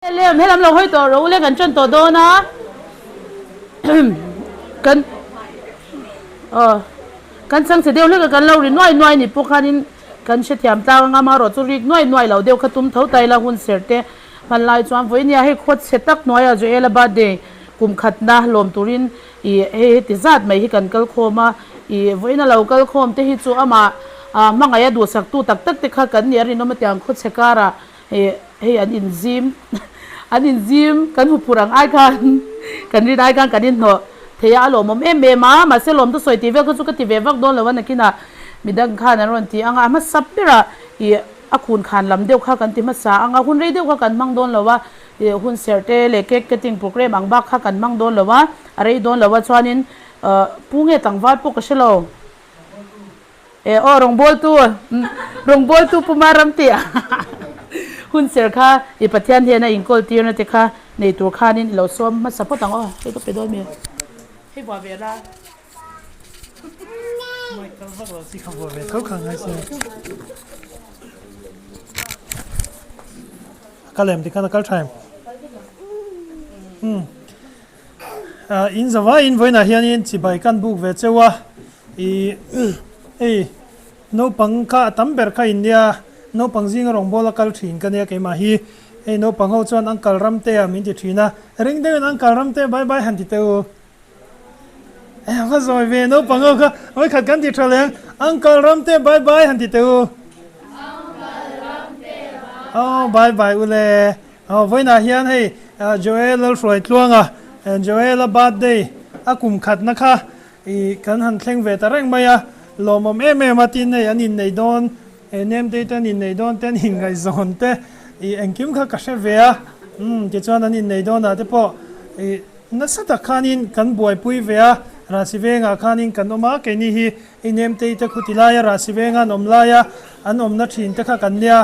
Lem helam lo hawi tawh rawh u le kan ṭan tawh dawn a kan aw kan chhangchhe deuh hlek a kan lo ri nuai nuai ni pawh khanin kan hrethiam tlang anga amaherawh chu rik nuai nuai lo deuh kha tum tho ta ila hun serh te hman lai chuan vawinia hei khaw chhe tak hnuaiah Joela birthday kum khatna lawm turin ih hei heti zat mai hi kan kal khawm a ih vawiina lo kal khawm te hi chu amah ah hmangaih a duhsak tu tak tak te kha kan nih a rinawm a tiang khaw chhe karah Hei hei an inzim an inzim kan huphurh ang ai khan kan rin ai khan kan inhnawh thei a a lawmawm em em a mahse lawm te sawi tih vel kha chu ka ti ve vak dawn lo a nakinah midang khan an rawn ti ang a a hmasa berah ih a khun khan lam deuh kha kan ti hmasa ang a hun rei deuh kha kan hmang dawn lo a ih hun serh te leh cake cutting programme ang bak kha kan hmang dawn lo a a rei dawn lo a chuanin ah pu nge tlangval pawh ka hre lo. E aw rawngbawltu rawngbawltu Puma Ramtea hun ser kha i Pathian hian a inkawl tirna te kha nei tur khanin i lo sawm hmasa phawt ang aw hei ka pe dawn mi hei vuah ve la. Mic kal vak lo chi kha vuah ve tho kha ngai se. A kal em tikhan a kal tha em? Umm. In zavaiin vawiinah hianin chibai kan buk ve cheu a, ih hei naupang kha a tam ber kha in nia, naupang zinga rawngbâwl a kal thin ka nia keimah hi, hei naupang ho chuan uncle Ramtea min ti thin a, ring deuhin uncle Ramte bye bye han ti teh u, eh a va zawi ve naupang ho kha vawikhat kan ti tha leh ang, uncle Ramte bye bye han ti teh u, aw bye bye u le. Aw vawiinah hian hei Joel Lalhruaitluanga Joel-a birthday a kum khatna kha ih kan han thleng ve ta reng mai a, lawmawm em em a tin hei an innei dawn Nemtei te an innei dawn te an inngaihzawn te ih engkim kha ka hre ve a, umm tichuan an innei dawnah te pawh ih nasa tak khanin kan buaipui ve a, Rahsi vengah khanin kan awm a, keini hi hei Nemtei te khuti laia Rahsi venga an awm laia an awmna thin te kha kan nia.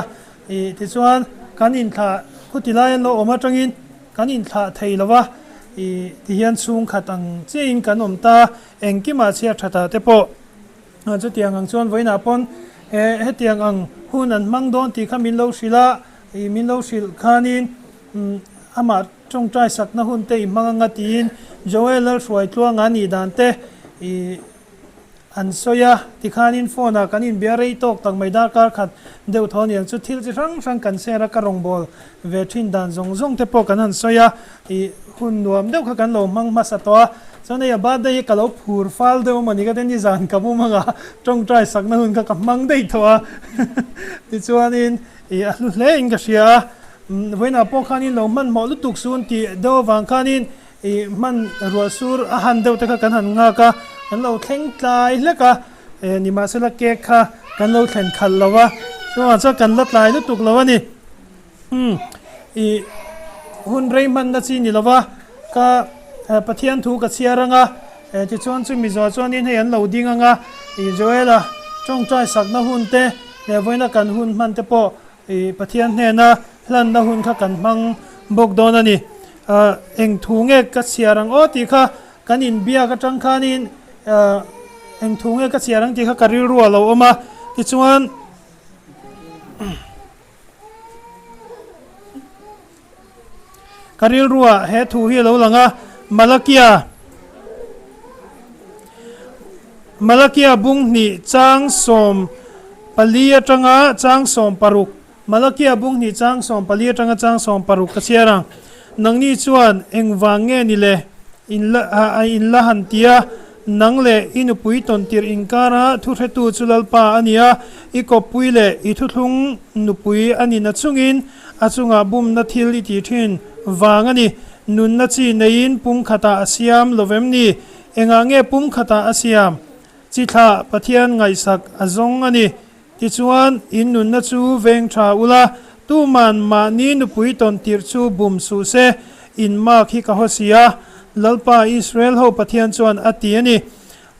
Ih tichuan kan inthlah khuti lai an lo awm atangin kan inthlah thei lo va, ih tihian chhungkhat ang chiahin kan awm ta, engkimah chhiat thatah te pawh chutiang ang chuan vawiinah pawn he hetiang ang hun an hmang dawn tih kha min lo hrilh a, ih min lo hrilh khanin amah tawngtai sakna hun te i hmang anga tiin Joel Lalhruaitluanga nih dan te ih An sawi a, tikhanin phone ah kan inbia rei tawk tak mai darkar khat deuh thaw aniang chu thil chi hrang hrang kan share a ka rawngbâwl ve thin dan zawng zawng te pawh kan han sawi a, ih hun nuam deuh kha kan lo hmang hmasa tawh a, chuan hei a birthday hi ka lo phur fal deuh emaw ni ka ten nizan ka mu hmang a, tawngtai sakna hun kha ka hmang daih tawh a, tichuanin ih a hlu hle in ka hria a, vawiinah pawh khanin lo hmanhmawh lutuk sun tih deuh avang khanin Ih hman ruah sur a han deuh te kha kan han nghak a, kan lo thleng tlai hlek a, eh nimahsela cake kha kan lo thlen khalh lo a, chuvang chuan kan la tlai lutuk lo a ni. Umm ih hun rei hmanna chi ni lo va, ka Pathian thu ka chhiar ang a, eh tichuan chu mi zawh chuanin hei an lo ding ang a, ih Joela tawngtai sakna hun te leh vawiina kan hun hman te pawh Ih Pathian hnena hlanna hun kha kan hmang bawk dawn a ni. Ah eng thu nge ka chhiar ang aw tih kha kan inbiak atang khanin ah eng thu nge ka chhiar ang tih kha ka rilru a lo awm a. Tichuan ka rilruah he thu hi a lo lang a, Malakia Malakia bung hnih chang 14 atanga chang 16 Malakia bung hnih chang 14 atanga chang 16 ka chhiar ang. Nangni chuan engvang nge ni le in la in la han ti a, nang leh i nupui tawn tirh inkara thuhretu chu Lalpa a ni a, i kawppui leh i thuthlung nupui a ni na chungin A chungah bumna thil i tih thin vang a ni. Nunna chi neiin pum khatah a siam lo vem ni? Engah nge pum khatah a siam? Chi thlah Pathian ngaihsak a zawng a ni. Tichuan, in nunna chu veng tha ula, tuman mahni nupui tawn tirh chu bum suh se, in mark hi ka haw si a, Lalpa Israel ho Pathian chuan a ti a ni.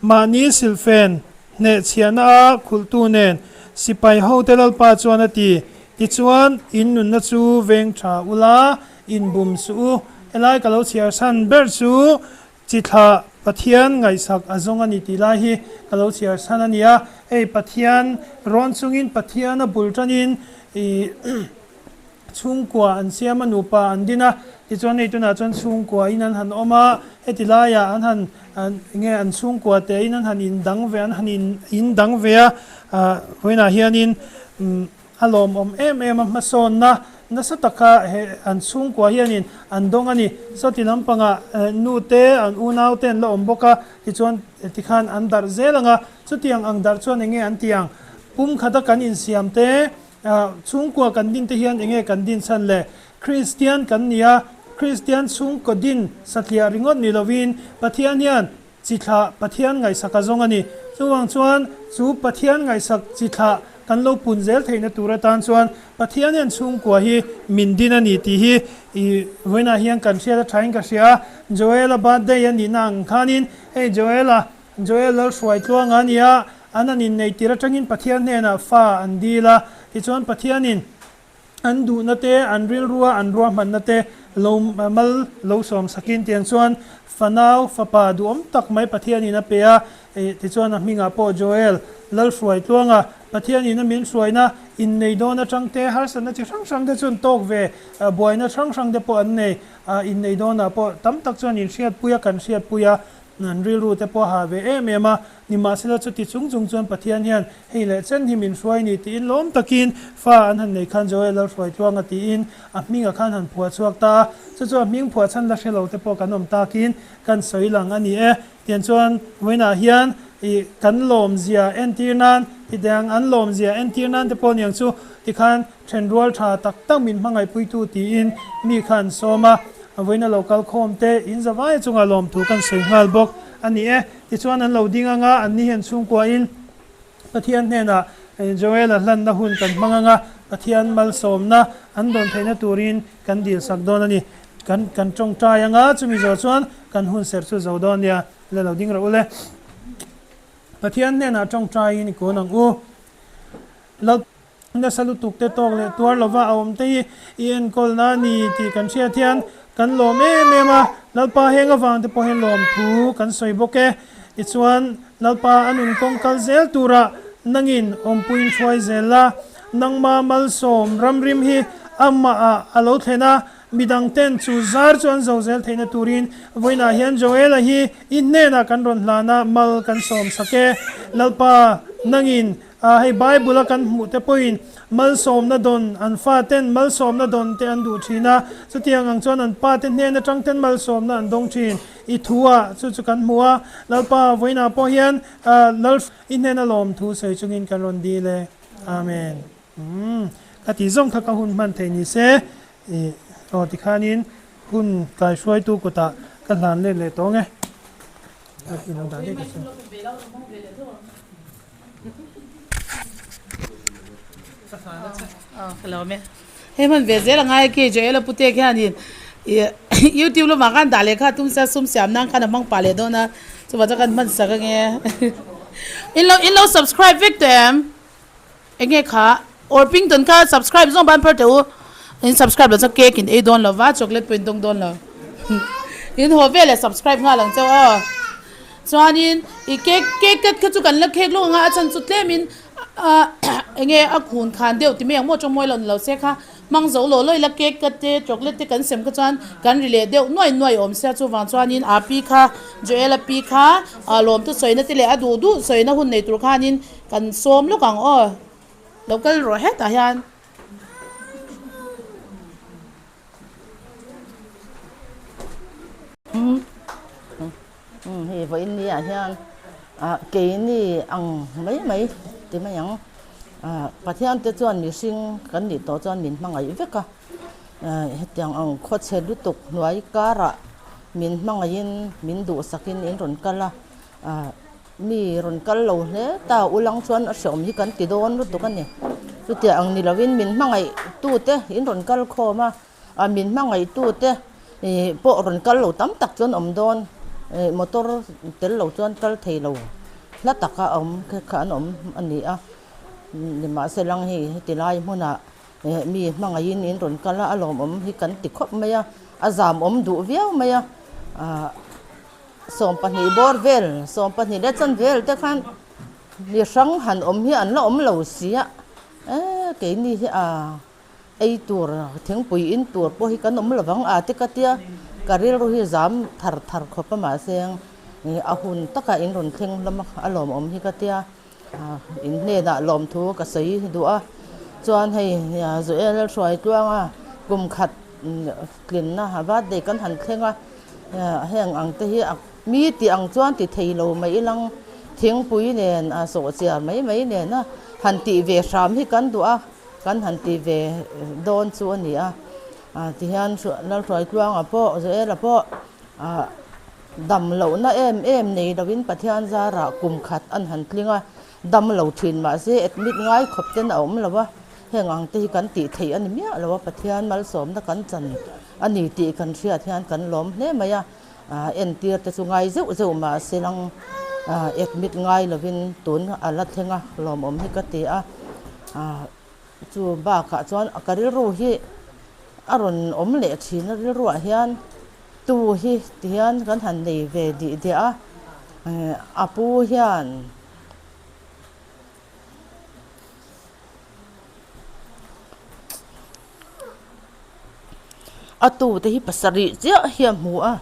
Mahni silhfen hnehchhiahna a khulhtu nen sipai hote Lalpa chuan a ti. Tichuan, in nunna chu veng tha ula, in bum suh u. Helai ka lo chhiar chhan ber chu chi thlah Pathian ngaihsak a zawng a ni tih lai hi ka lo chhiar chhan a ni a. Hei Pathian rawn chungin Pathian a bul tanin ih. Chhungkua an siam a, nupa an din a, tichuan hei tunah chuan chhungkua in an han awm a, heti laiah an han enge an chhungkua te in an han indang ve an han in dang ve a, vawiinah hianin a lawmawm em em a hmasawnna nasa taka he an chhungkua hianin an dawng a ni. Sawti lampangah nu te an unau te an la awm bawk a, tichuan tikhan an darh zel ang a, chutiang ang darh chuan enge an tih ang? Pumkhata kan insiam te Chhungkua kan din te hian enge kan din chhan le? Kristian kan ni a, Kristian chhungkaw din satliah ringawt ni lovin Pathian hian chi thlah Pathian ngaihsak a zawng a ni. Chuvang chuan chu Pathian ngaihsak chi thlah kan lo pun zel theihna tur atan chuan Pathian hian chhungkua hi min din a ni tih hi i vawiinah hian kan hriat a thain ka hria a. Joel-a birthday a nihna ang khanin hei Joel-a Joel Lalhruaitluanga a ni a, an an inneih tir atangin Pathian hnenah fa an dil a, tichuan Pathianin an duhna te, an rilrua an ruahmanna te lo mal lo sawm sakin tiang chuan fanau fapa duhawm tak mai Pathianin a pe a, tichuan a hmingah pawh Joel Lalhruaitluanga Pathianin a min hruaina innei dawn atang te harsatna chi hrang hrang te chuan tawk ve buaina hrang hrang te pawh an nei, innei dawnah pawh tam tak chuan inhriatpui a kan hriatpui a. An rilru te pawh a hah ve em em a, nimahsela chuti chung chung chuan Pathian hian hei leh chen hi min hruai ni tiin lawm takin fa an han nei khan Joel Lalhruaitluanga tiin a hmingah khan han phuah chhuak ta a, chu chu a hming phuah chhan la hre lo te pawh kan awm takin kan sawi lang a ni e. Tiang chuan vawiinah hian ih kan lawmzia entir nan titiang an lawmzia entir nan te pawh niang chu tikhan Thenrual tha tak tak min hmangaihpuitu tiin mi kha an sawm a, a vawiina lo kal khawm te in zavaia chunga lawmthu kan sawi nghal bawk a ni e. Tichuan an lo ding anga an ni hian chhungkuain Pathian hnenah Joel-a hlanna hun kan hmang anga Pathian malsawmna an dawn theihna turin kan dilsak dawn a ni. Kan kan tawngtai anga chumi zawh chuan kan hun serh chu zo dawn nia, la lo ding rawh u le. Pathian hnenah tawngtaiin i kun ang u. Lal. Nasa lutuk te tawk leh tuar lova a awm te hi i enkawlna a ni tih kan hriat hian kan lawm em em a, Lalpa heng avang te pawh hian lawmthu kan sawi bawk e. Tichuan, Lalpa a nun kawng kal zel turah nangin awmpuiin hruai zel la, nangma malsawm ramrim hi amahah a lo thlen a, midang ten chu zar chu an zo zel theihna turin vawiinah hian Joel-a hi i hnenah kan rawn hlan a, mal kan sawm sak e. Lalpa, nangin A hei Bible a kan hmuh te pawhin malsawmna dawn an fa ten malsawmna dawn te an duh thin a, chutiang ang chuan an pa te hnen atang ten malsawmna an dawng thin. I thu ah chu chu kan hmu a, Lalpa vawiinah pawh hian Lal i hnena lawm thu sawi chungin kan rawn dil e. Amen. Umm ka tih zawng kha ka hun hman theih ni se i aw tikhanin hun kaihruaitu kutah ka hlan let leh tawng e. I lo dah daih ta chu. Hei hman ve zel angai a ki Joel a pute khianin YouTube lamah khan dah leh kha tum sia sum siam nan khan a hmang pah leh dawn a chuvang chuan kan hman sak ange in lo in lo subscribe vek tawh em enge kha Orpington kha subscribe zawng ban phar teh u in subscribe loh chuan cake in ei dawn lo va chocolate pawh in dawng dawn lo in haw vel leh subscribe nghal ang chauh aw. Chuanin i cake cake cut kha chu kan la khek lawk ang a, a chhan chu tlemin ah enge a khun khan deuh ti mai ang maw chawngmawi lo ni lo se kha hmang zo lo lo ila cake cut te chocolate te kan sem kha chuan kan ri leh deuh nuai nuai awm sia chuvang chuanin a pi kha Joel-a pi kha ah lawmtu sawina te leh a duh duh sawina hun nei tur khanin kan sawm lawk ang aw lo kal rawh hetah hian. Hei vawiin ni ah hian ah keini ang mai mai ti mai ang ah Pathian te chuan mihring kan nih tawh chuan min hmangaih vek a ah hetiang ang khawchhe lutuk hnuai karah min hmangaihin min duhsakin in rawn kal a ah mi rawn kal lo hle ta ulang chuan a hreawm hi kan ti dawn lutuk a ni chutiang ang ni lovin min hmangaih tute in rawn kal khawm a. A min hmangaihtute ih pawh rawn kal lo tam tak chuan awm dawn ih motor tel lo chuan kal thei lo hla taka awm kha an awm a ni a nimahse lang hei heti lai hmunah ih mi hmangaihin in rawn kal a a lawmawm hi kan ti khawp mai a a zamawm duh viau mai a ah 12 bawr vel 12 leh chan vel te khan mi hrang han awm hi an la awm lo si a eee keini hi a. Ei tur, thingpui in tur pawh hi kan awm lovang a ti ka tia, ka rilru hi zam thar thar khawp a mahse a hun takah in rawn thleng hlawm a, a lawmawm hi ka tia, in hnenah lawmthu ka sawi duh a, chuan hei Joel Hruaitluanga kum khat tlinna birthday kan han thleng a, heng ang te hi a mi tih ang chuan ti thei lo mai ilang thingpui nen a sawhchiar mai mai nena han tih ve hram hi kan duh a. Kan han ti ve dawn chu a ni a, tihian Lalhruaitluanga pawh Joela pawh dam lohna em em nei lovin Pathian zarah kum khat an han tling a, dam lo thin mahse admit ngai khawp ten a awm lo a, heng ang te hi kan tih theih a ni miah lo a, Pathian malsawmna kan chan a ni tih kan hriat hian kan lawm hle mai a, entir te chu ngai zeuh zeuh mahse lang admit ngai lovin tun a la thleng a, lawmawm hi ka ti a. Chu bakah chuan ka rilru hi a rawn awm leh thin a, rilruah hian tu hi ti hian kan han nei ve dih diah a, a pu hian a tu te hi pasarih chiah hi a hmu a.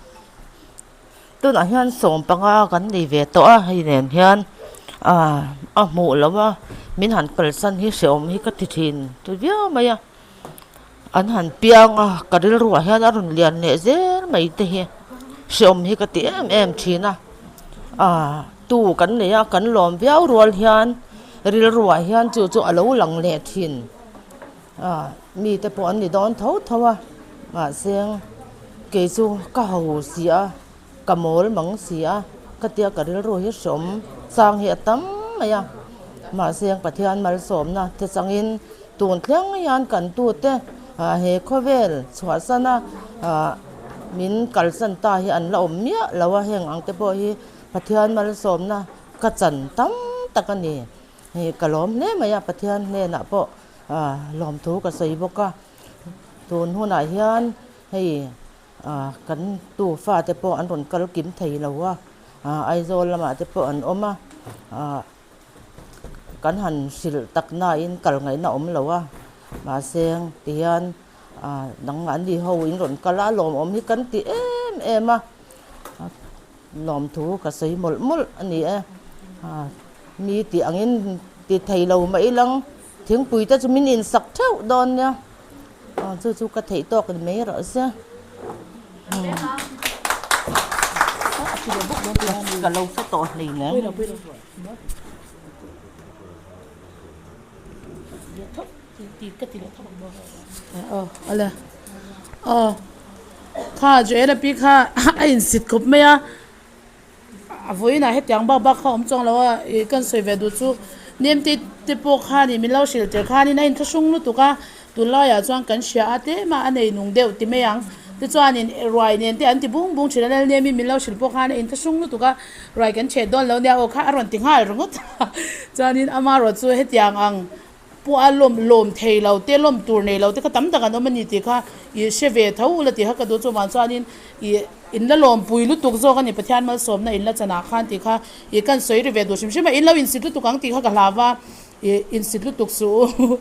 Tunah hian sawmpanga kan nei ve tawh a hei nen hian ah a hmuh loh a min han kalsan hi hrehawm hi ka ti thin ti viau mai a an han piang a ka rilruah hian a rawn lian leh zel mai te hi hrehawm hi ka ti em em thin a ah tu kan nei a kan lawm viau rual hian rilruah hian chu chu a lo lang leh thin ah mite pawh an ni dawn tho tho a mahse kei chu ka ho si a ka mawl mang si a ka tia ka rilru hi hreawm chang hi a tam mai a mahse Pathian malsawmna te changin tun thleng hian kan tute ah he khawvel chhuahsan a ah min kalsan ta hi an la awm miah lo a heng ang te pawh hi Pathian malsawmna ka chan tam tak a ni. Hei ka lawm hle mai a, Pathian hnenah pawh lawmthu ka sawi bawk a, tun hunah hian hei kan tu fate pawh an rawn kal kim thei lo a, Aizawl lamah te pawh an awm a, kan han hrilh tak nain kal ngaihna awm lo a, mahse tihian nangmahni ho in rawn kal a, lawmawm hi kan ti em em a. Lawmthu ka sawi mawlh mawlh a ni e. Mi tih angin ti thei lo mah ilang thingpui te chu min insak theuh dawn nia. Chu chu ka theih tawk ni mai rawh se. Ka lo hre tawh hlei nen. Aw kha Joel a pi kha a insit khawp mai a a vawiinah hetiang bak bak kha a awm chuang lo a ih kan sawi ve duh chu Nemte te pawh khanin min lo hrilh tir khanin a inthlahrung lutuk a tunlaiah chuan kan hria a tlema a nei nung deuh ti mai ang tichuanin ruai nen te an ti bung bung thin a Lalnemi min lo hrilh pawh khan a inthlahrung lutuk a ruai kan chhet dawn lo nia aw kha a rawn ti nghal ringawt a chuanin amaherawh chu hetiang ang Pawh a lawm lawm thei lo te, lawm tur nei lo te kha tam tak an awm a ni tih kha i hre ve tho ula tih kha ka duh chuvang chuanin i in la lawmpui lutuk zawk a ni Pathian malsawmna in la chanah khan tih kha i kan sawi ri ve duh hrim hrim a, in lo insit lutuk ang tih kha ka hlau va, i insit lutuk suh u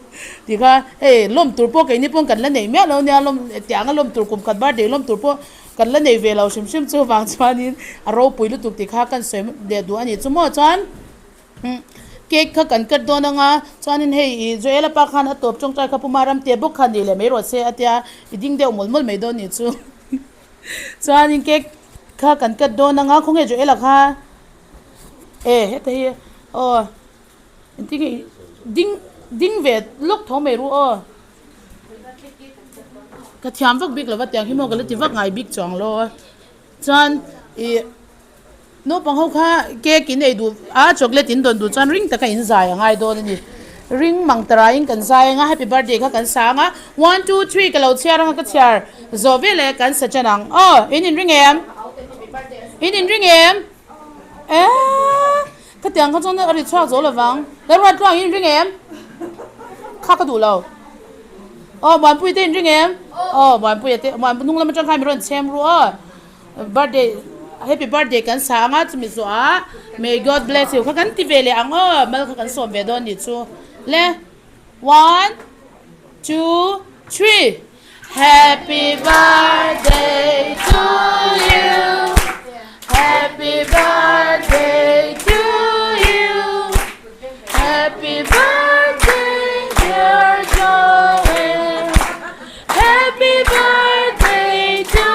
tih kha hei lawm tur pawh keini pawn kan la nei miah lo nia lawm tianga lawm tur kum khat birthday lawm tur pawh kan la nei ve lo hrim hrim chuvang chuanin a ropui lutuk tih kha kan sawi leh duh a ni chu maw chuan. Cake kha kan cut dawn anga chuanin hei ih Joel-a pa khan a tawp tawngtai kha Puma ram te bawk kha ni leh mai rawh se a tia i ding deuh mawlh mawlh mai dawn nih chu chuanin cake kha kan cut dawn anga khawnge Joel-a kha e heta hi aw engtin nge ding ding ve lawk tho mai ru aw ka thiam vak bik lova tiang hi maw ka la ti vak ngai bik chuang lo a chuan ih. Naupang ho kha cake in ei duh a, chocolate in dawn duh chuan ring taka in zai a ngai dawn a ni. Ring mang tara in kan zai anga happy birthday kha kan sa anga one two three ka lo chhiar anga ka chhiar zawh veleh kan sa chen ang. Aw in in ring em? In in ring em? Eee khatiang kha chuan a ri chhuak zo lovang. Lalruat tluang in ring em? Kha ka duh lo. Aw Muanpuii te in ring em? Aw Muanpuia te hnung lam atang khan mi rawn chhem ru aw. Birthday happy birthday kan sa anga chumi zawh ah may God bless you kha kan ti ve leh ang aw mal kha kan sawm ve dawn nih chu le one two. 3 Happy birthday to you Happy birthday to you Happy birthday dear Joel Happy birthday to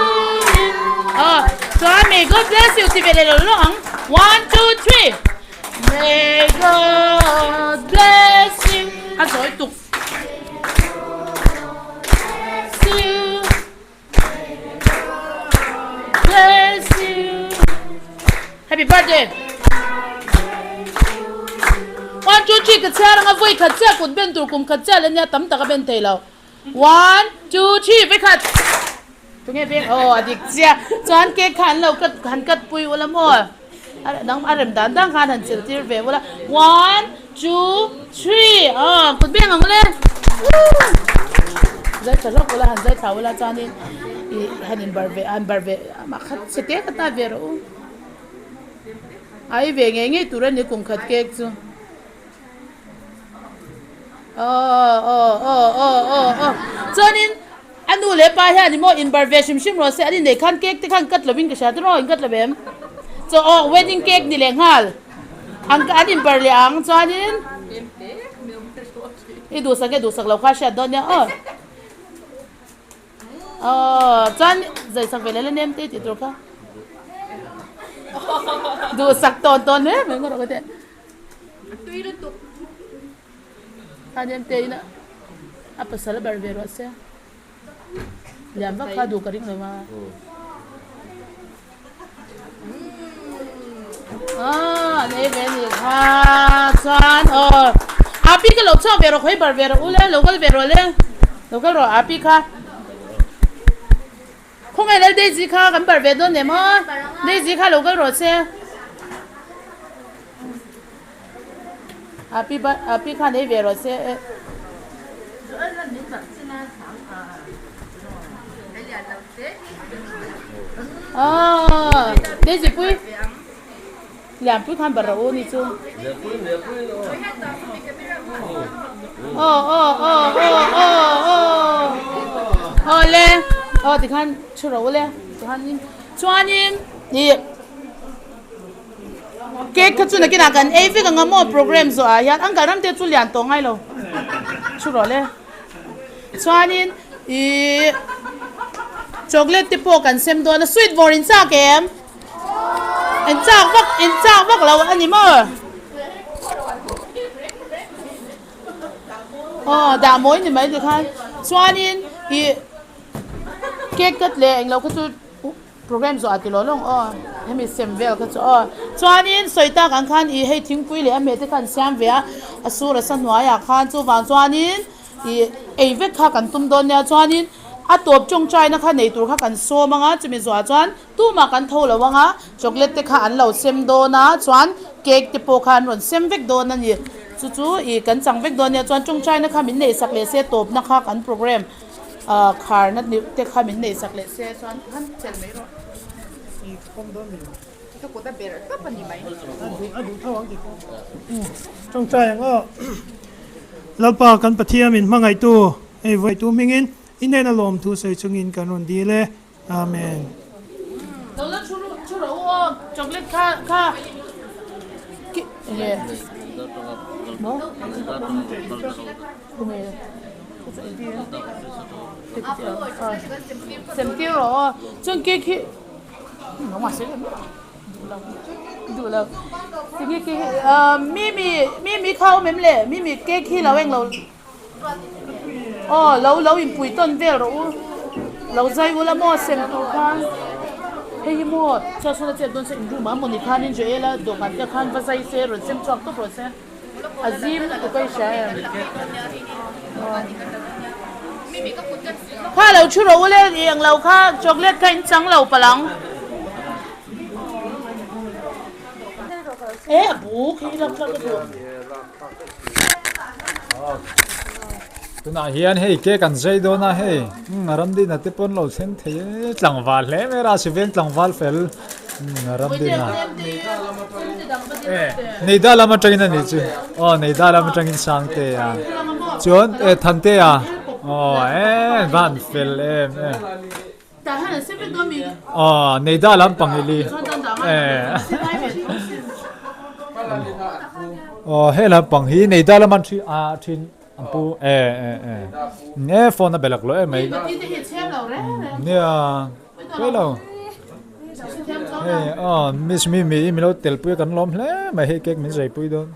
you Aw chuan may God bless you ti ve leh lo lo ang One, two, three May God bless you A zawi tuk Bless you. Happy birthday. One, two, three, ka chhiar anga vawi khat chiah kut ben tur kum khat chiah leh nia tam tak a ben thei lo. One, two, three, vawi khat. Tunge beng aw a dik chiah. Chuan cake kha an lo cut han cut pui ula maw? A dang a rem dan dan khan han chilh tir ve ula. One, two, three aw kut beng ang ule. Zai tha hlawk ula han zai thla ula chuanin ih han in bar ve han bar ve amah khat chhe te kha ta ve rawh u. Ai ve ngei ngei tur a ni kum khat cake chu. Aw aw aw aw aw aw chuanin a nu leh pa hian emaw inbar ve hrim hrim rawh se an inneih khan cake te khan cut lovin ka hria tiraw in cut lo em chaw aw wedding cake ni leh nghal an an inbar leh ang chuanin i duhsak nge duhsak lo kha hriat dawn nia aw aw chuan zaisak ve leh la nem te tih tur kha duhsak tawn tawn hle mai ngawt rawh ka ti. A tui lutuk. Khan em te in a pasal a bar ve rawh se. Lian vak kha duh ka ring lo a. Ah, nei ve ni kha chuan aw api ka lo chhuak ve rawh khawi bar ve rawh u le lo kal ve rawh le lo kal rawh api kha Khawngaih lal Daisy kha kan bar ve dawn em aw Daisy kha lo kal rawh se. A pi ba a pi khan ei ve rawh se e. Aw Daisy pui lian pui khan bar rawh u ni chu. Aw aw aw aw aw aw aw le aw tikhan thu rawh u le chuanin chuanin ih. Cake kha chu nakinah kan ei vek ang a maw program zawh ah hian uncle ram te chu lian tawh ngai lo thu rawh le chuanin ihh chocolate te pawh kan sem dawn a sweet vawr in chak em in chak vak in chak vak lo a ni maw aw dah mawi ni mai tikhan chuanin ihh cake cut leh englo kha chu. Program zawh ah ti lo lawng aw, hemi sem vel kha chu aw. Chuanin sawi tak ang khan ih hei thingpui leh a hmeh te kha an siam ve a, a sur a sa hnuaiah khan chuvang chuanin ih ei vek kha kan tum dawn nia chuanin a tawp tawngtaina kha nei tur kha kan sawm ang a, chumi zawhah chuan tumah kan tho lo ang a, chocolate te kha an lo sem dawn a, chuan cake te pawh kha an rawn sem vek dawn a ni. Chu chu ih kan chang vek dawn nia chuan tawngtaina kha min neihsak leh se tawpna kha kan program. Ah kharna neuh te kha min neih sak leh se chuan han chelh mai rawh. I pawm dawn mi lo. Ka kut a ber tawp a ni mai. A duh a duh tho ang tih pawh. Tawngtai ang aw. Lalpa kan Pathian min hmangaihtu hei vawitu hmingin i hnena lawmthu sawi chungin kan rawn dil e. Amen. Lo la thu thu rawh u aw chocolate kha kha ki enge maw khawnge sem tir rawh aw chuan cake hi nangmah sawi em duh lo duh lo tinge cake hi ah mimi mimi kha awm em le mimi cake hi lo eng lo. Aw lo lo inpui tawn vel rawh u lo zai ula maw sem tur khan hei hi maw chuan sawn a chet dawn se in room ah mawni khanin Joel-a dawhkan te khan va zai se rawn sem chhuak tawp rawh se a zim lutuk a i hria em kha lo thu rawh u le ih englo kha chocolate kha in chang lo palh ang e a buk hei lak thlak ka duh. Tunah hian hei cake an zai dawn a hei Ramdina te pawn lo thleng thei e tlangval hle mai a Siveng tlangval fel Ramdina Neida lam atangin a nih chu aw Neida lam atangin Sangtea chuan e Thantea aw. Aw e van fel em em. Aw nei da lampang i li. Aw he lampang hi nei da laman thi a thin an pu e e e. Nge phone a belak lo em mai. Nia pui lo. Hei aw miss Mimi i milo tel pui kan lawm hle mai hei cake min zai pui dawn.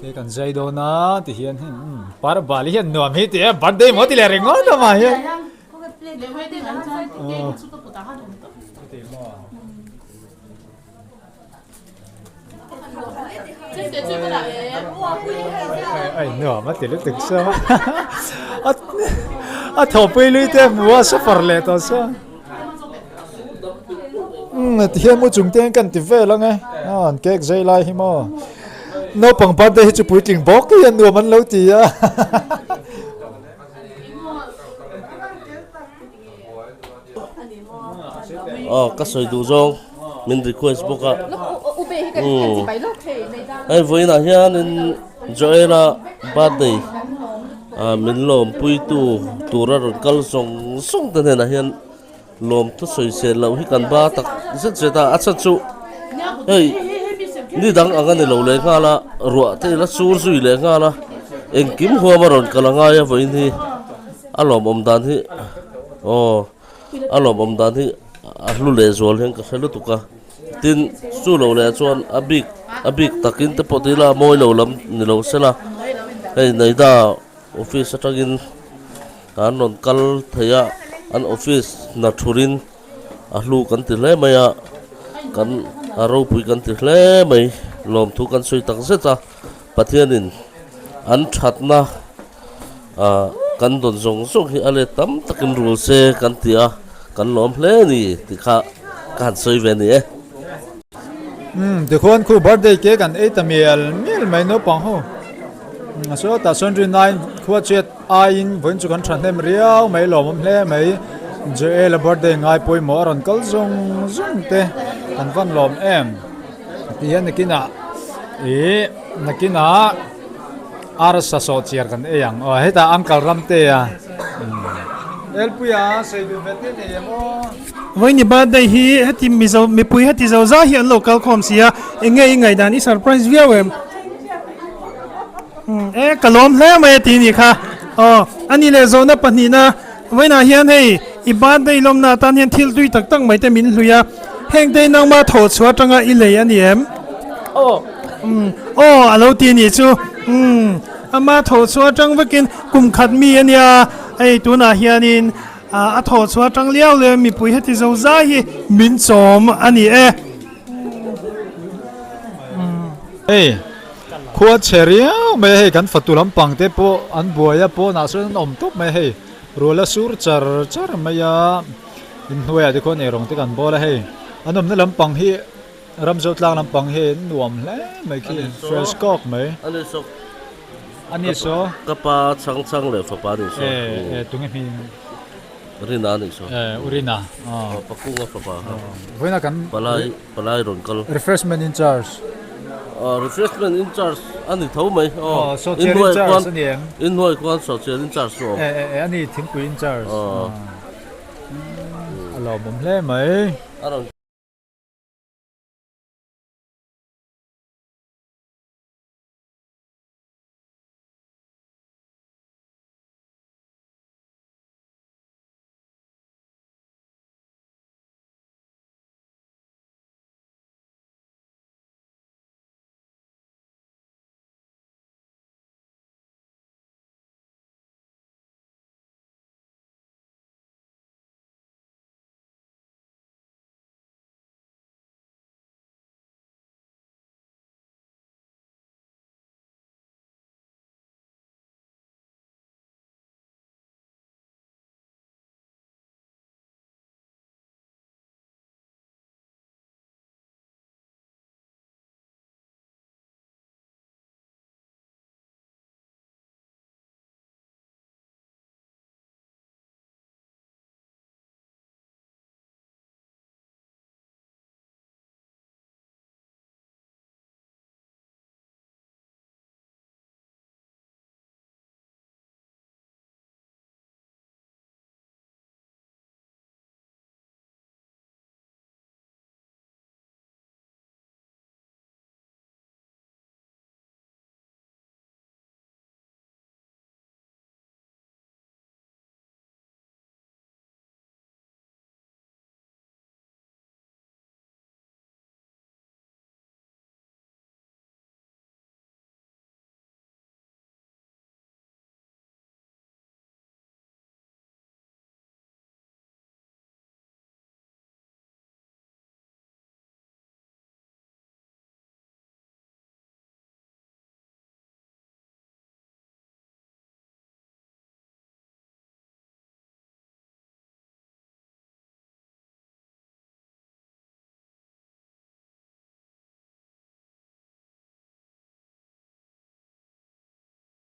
Cake an zai dawn a ti hian hei par bal hian nuam hi ti e birthday maw ti leh ringawt a mah hian. Ai nuam a ti lutuk sa a a thawhpui lui te hmu a suffer leh tawh sa umm ti hian mu chung te hian kan ti vel ang e a an cake zai lai hi maw naupang birthday hi chu puitling bawk hian nuam an lo ti a. Aw ka sawi duh zawng min request bawk a umm hei vawiinah hianin Joela birthday ah min lawmpuitu tura rawn kal zawng zawng te hnenah hian lawm thusawi sel loh hi kan ba tak zet zet a a chhan chu hei ni dang ang a ni lo leh nghal a ruah te ila sur zui leh nghal a engkim huam a rawn kal a ngai a vawiin hi. A lawmawm dan hi aw a lawmawm dan hi a hlu leh zual hian ka hre lutuk a tin chu lo leh chuan a bik a bik takin te pawh tila mawi lo lam ni lo sela hei Naida office atangin an rawn kal thei a an office hna thurin a hlu kan ti hle mai a kan a ropui kan ti hle mai lawmthu kan sawi tak zet a Pathianin an thatna. Ah kan dawn zawng zawng hi a let tam takin rul se kan ti a, kan lawm hle a ni tih kha ka han sawi ve a ni e. Umm tikhuan khu birthday cake an ei ta mial mial mai naupang ho. Saw tah sawn rin aiin khua chet aiin vawiin chu kan thahnem riau mai lawmawm hle mai. Joel a birthday ngai pawimawh a rawn kal zawng zawng te kan van lawm em ti hian nakinah ih nakinah. Arsa sawh chiar kan ei ang aw hetah uncle Ramtea Elpuia sawi duh vet te nei em aw. Vawiini birthday hi heti mizo mipui heti zo zai hi an lo kal khawm si a eng nge i ngaihdan i surprise viau em e ka lawm hle mai a ti nih kha aw ani leh zawhna pahnihna vawiinah hian hei i birthday lawmna atan hian thil tui tak tak mai te min hlui a heng te nangma thawhchhuah atanga i lei a ni em aw. Umm aw a lo ti nih chu umm ama thawh chhuah atang vekin kum khat mi a nia hei tunah hianin a thawh chhuah atang liau leh mipui heti zo zai hi min chawm a ni e. Hei khua chhe riau mai a hei kan fatu lampang te pawh an buai a pawnah sawn an awm tawp mai a hei rual a sur char char mai a inhnuaiah te khuan eirawng te kan bawl a hei an awmna lampang hi. Ramzo tlang lampang hi an nuam hle mai khi fresh kawk mai. Ani saw. Ani saw. Ka pa chhang chhang leh fapa ani saw. E e tunge hming. Rina ani saw. E Urina. Aw Pakunga fapa kha. Vawiina kan. Palai palai rawn kal. Refreshment in charge. Aw refreshment in charge ani tho mai. Aw sawhchiar in charge ani em. Inhnuai khuan sawhchiar in charge chu awm. E e e ani thingpui in charge. Aw. A lawmawm hle mai. A rawn.